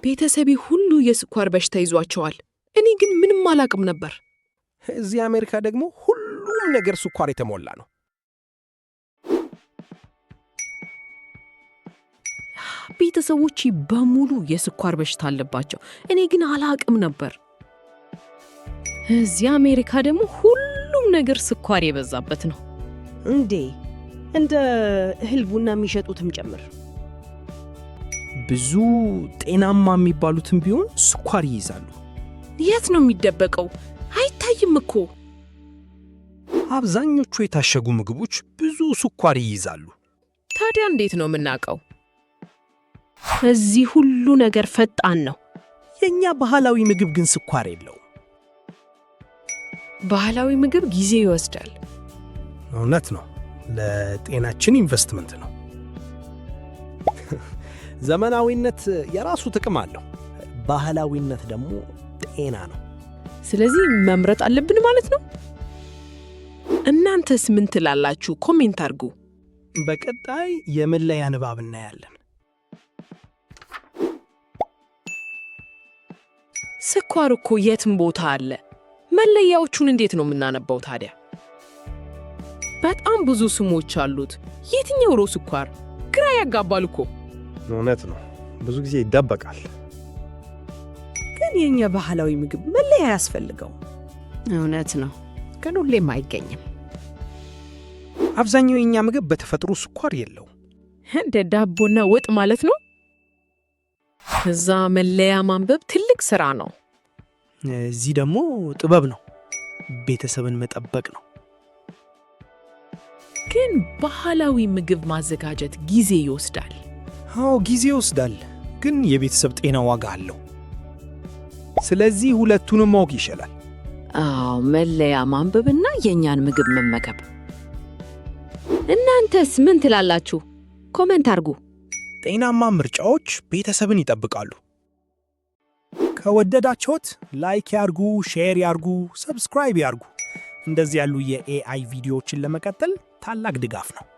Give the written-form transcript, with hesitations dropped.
ቤተሰቤ ሁሉ የስኳር በሽታ ይዟቸዋል። እኔ ግን ምንም አላቅም ነበር። እዚህ አሜሪካ ደግሞ ሁሉም ነገር ስኳር የተሞላ ነው። ቤተሰቦቼ በሙሉ የስኳር በሽታ አለባቸው። እኔ ግን አላቅም ነበር። እዚህ አሜሪካ ደግሞ ሁሉም ነገር ስኳር የበዛበት ነው። እንዴ፣ እንደ እህል ቡና የሚሸጡትም ጭምር። ብዙ ጤናማ የሚባሉትም ቢሆን ስኳር ይይዛሉ። የት ነው የሚደበቀው? አይታይም እኮ። አብዛኞቹ የታሸጉ ምግቦች ብዙ ስኳር ይይዛሉ። ታዲያ እንዴት ነው የምናውቀው? እዚህ ሁሉ ነገር ፈጣን ነው። የእኛ ባህላዊ ምግብ ግን ስኳር የለውም። ባህላዊ ምግብ ጊዜ ይወስዳል። እውነት ነው። ለጤናችን ኢንቨስትመንት ነው። ዘመናዊነት የራሱ ጥቅም አለው። ባህላዊነት ደግሞ ጤና ነው። ስለዚህ መምረጥ አለብን ማለት ነው። እናንተስ ምን ትላላችሁ? Comment አድርጉ። በቀጣይ የመለያ ንባብ እናያለን። ስኳር እኮ የትም ቦታ አለ። መለያዎቹን እንዴት ነው የምናነባው ታዲያ? በጣም ብዙ ስሞች አሉት። የትኛው ነው ስኳር? ግራ ያጋባል እኮ። እውነት ነው። ብዙ ጊዜ ይደበቃል። ግን የእኛ ባህላዊ ምግብ መለያ አያስፈልገውም። እውነት ነው፣ ግን ሁሌም አይገኝም። አብዛኛው የእኛ ምግብ በተፈጥሮ ስኳር የለውም። እንደ ዳቦና ወጥ ማለት ነው። እዛ መለያ ማንበብ ትልቅ ስራ ነው። እዚህ ደግሞ ጥበብ ነው፣ ቤተሰብን መጠበቅ ነው። ግን ባህላዊ ምግብ ማዘጋጀት ጊዜ ይወስዳል። አዎ፣ ጊዜ ይወስዳል፣ ግን የቤተሰብ ጤና ዋጋ አለው። ስለዚህ ሁለቱንም ማወቅ ይሻላል። አዎ፣ መለያ ማንበብና የእኛን ምግብ መመገብ። እናንተስ ምን ትላላችሁ? Comment አድርጉ። ጤናማ ምርጫዎች ቤተሰብን ይጠብቃሉ። ከወደዳችሁት like ያርጉ፣ share ያርጉ፣ subscribe ያርጉ። እንደዚህ ያሉ የ AI ቪዲዮዎችን ለመቀጠል ታላቅ ድጋፍ ነው።